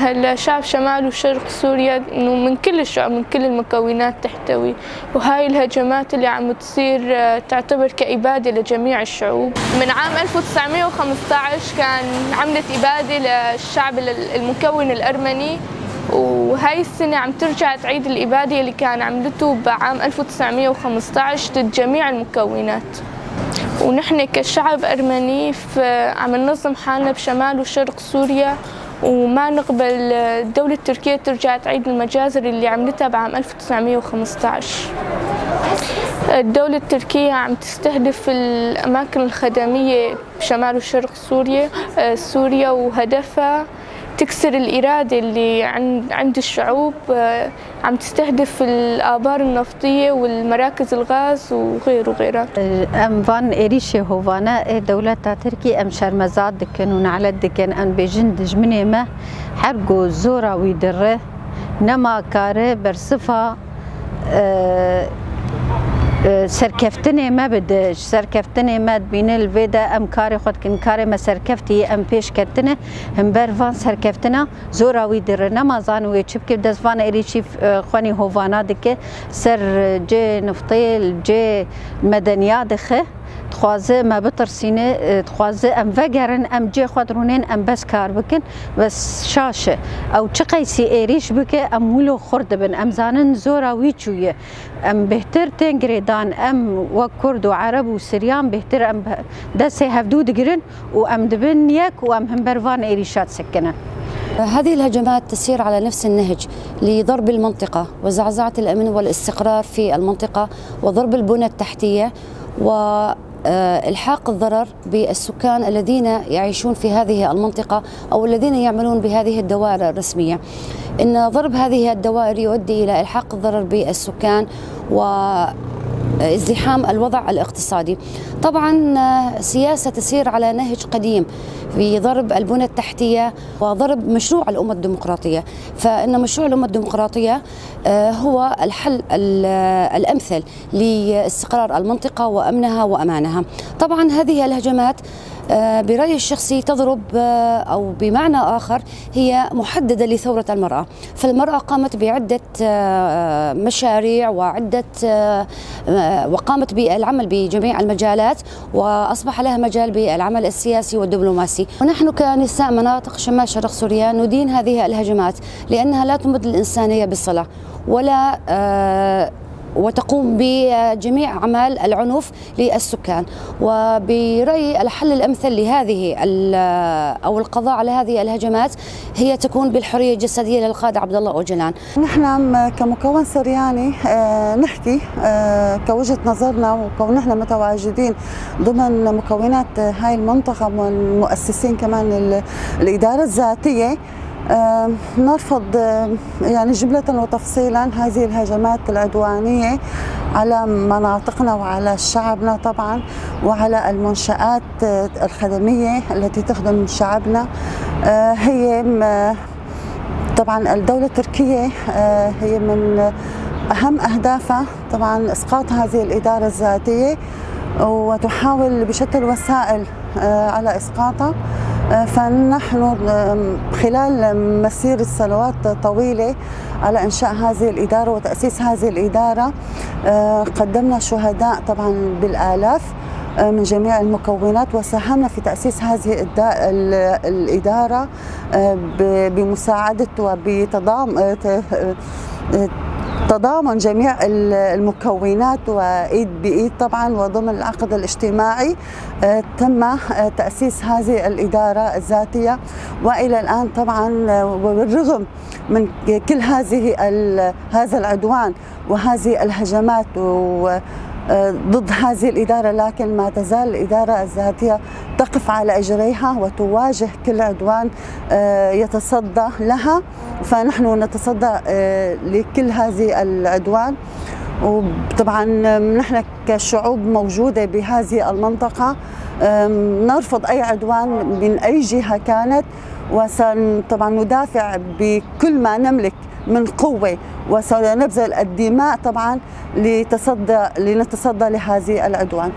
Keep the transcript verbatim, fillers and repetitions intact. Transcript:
هلا شعب شمال وشرق سوريا، إنه من كل الشعوب، من كل المكونات تحتوي، وهاي الهجمات اللي عم تصير، آه، تعتبر كإبادة لجميع الشعوب. من عام ألف وتسعمية وخمستعش كان عملت إبادة للشعب ال-، المكون الأرمني، وهاي السنة عم ترجع تعيد الإبادة اللي كان عملته بعام ألف وتسعمية وخمستعش ضد جميع المكونات. ونحن كشعب أرمني ف-، عم ننظم حالنا بشمال وشرق سوريا، وما نقبل الدولة التركية ترجع تعيد المجازر اللي عملتها بعام ألف وتسعمية وخمستعش. الدولة التركية عم تستهدف الأماكن الخدمية بشمال وشرق سوريا، آه، سوريا، وهدفها تكسر الإرادة اللي عند، عند الشعوب. آه، عم تستهدف الآبار النفطية والمراكز الغاز وغيره وغيره. Em van êrîşê hovane ê dewleta Tirkî em şermezar dikin û nelet dikin, em bêjin dijminê me her ku zora wî dire, nema kare bersiva, e, e, serkeftinê me bide. Ji serkeftinê me dibîne li vê de em karê xwe dikin, karê me serkeftî ye, em pêş ketine, himber van serkeftina zora wî dire. Nema zanî wê çi bike, dest van êrîşî, e, xwenî hovana dike, ser, e, cê niftê, cê medeniya dixe. Dixwaze me bitirsîne, e, dixwaze em vegerin, em cê xwe dirûnên, em bes kar bikin, bes şaş e. Ew çi qeysî êrîş bike, em wilo xurt dibin. Em zanin zora wî çûye. Em bêhtir tên girêdan, em wek Kurd û Ereb û Siryan bêhtir em destê hevdû digirin û em dibin yek û em himber van êrîşa disekinin. هذه الهجمات تسير على نفس النهج لضرب المنطقة وزعزعة الأمن والاستقرار في المنطقة وضرب البنى التحتية و، آه، إلحاق الضرر بالسكان الذين يعيشون في هذه المنطقة أو الذين يعملون بهذه الدوائر الرسمية. إن ضرب هذه الدوائر يؤدي إلى إلحاق الضرر بالسكان وازدحام الوضع الاقتصادي. طبعًا، آه، سياسة تسير على نهج قديم في ضرب البنى التحتية وضرب مشروع الأمة الديمقراطية. فإن مشروع الأمة الديمقراطية، آه، هو الحل ال-، آه، الأمثل لاستقرار المنطقة وأمنها وأمانها. طبعًا هذه الهجمات، آه، برأيي الشخصي تضرب، آه، أو بمعنى آخر هي محددة لثورة المرأة. فالمرأة قامت بعدة، آه، مشاريع وعدة، آه، آه، وقامت بالعمل بجميع المجالات، وأصبح لها مجال بالعمل السياسي والدبلوماسي. ونحن كنساء مناطق شمال شرق سوريا ندين هذه الهجمات لأنها لا تمد للإنسانية بصلة ولا، آه، وتقوم بجميع أعمال العنف للسكان. وبرأيي الحل الأمثل لهذه ال-، أو القضاء على هذه الهجمات هي تكون بالحرية الجسدية للقائد عبد الله أوجلان. نحن م-، كمكون سرياني، آه، نحكي، آه، كوجهة نظرنا، وكون نحن متواجدين ضمن مكونات هاي المنطقة ومن مؤسسين كمان ال-، الإدارة الذاتية، آه، نرفض، آه، يعني جملة وتفصيلًا هذه الهجمات العدوانية على مناطقنا وعلى شعبنا طبعًا وعلى المنشآت، آه، الخدمية التي تخدم شعبنا. آه، هي م-، طبعًا الدولة التركية، آه، هي من أهم أهدافها طبعًا إسقاط هذه الإدارة الذاتية، وتحاول بشتى الوسائل، آه، على إسقاطها. آه، فنحن، آم، خلال مسيرة سنوات طويلة على إنشاء هذه الإدارة وتأسيس هذه الإدارة، آه، قدمنا شهداء طبعًا بالآلاف، آه، من جميع المكونات، وساهمنا في تأسيس هذه الدا-، ال-، الإدارة، آه، ب-، بمساعدة وبتضام-، آه، ت-، آه، تضامن جميع ال-، المكونات وإيد بإيد طبعًا وضمن العقد الاجتماعي، آه، تم، آه، تأسيس هذه الإدارة الذاتية. وإلى الآن طبعًا، آه، وبالرغم من كل هذه ال-، هذا العدوان وهذه الهجمات و، آه، ضد هذه الإدارة، لكن ما تزال الإدارة الذاتية تقف على إجريها وتواجه كل عدوان، آه، يتصدى لها. فنحن نتصدى، آه، لكل هذه العدوان. وطبعًا نحن كشعوب موجودة بهذه المنطقة، آم، نرفض أي عدوان من أي جهة كانت، وسن-، طبعًا ندافع بكل ما نملك من قوة، وسنبذل الدماء طبعًا لتصدى، لنتصدى لهذه العدوان.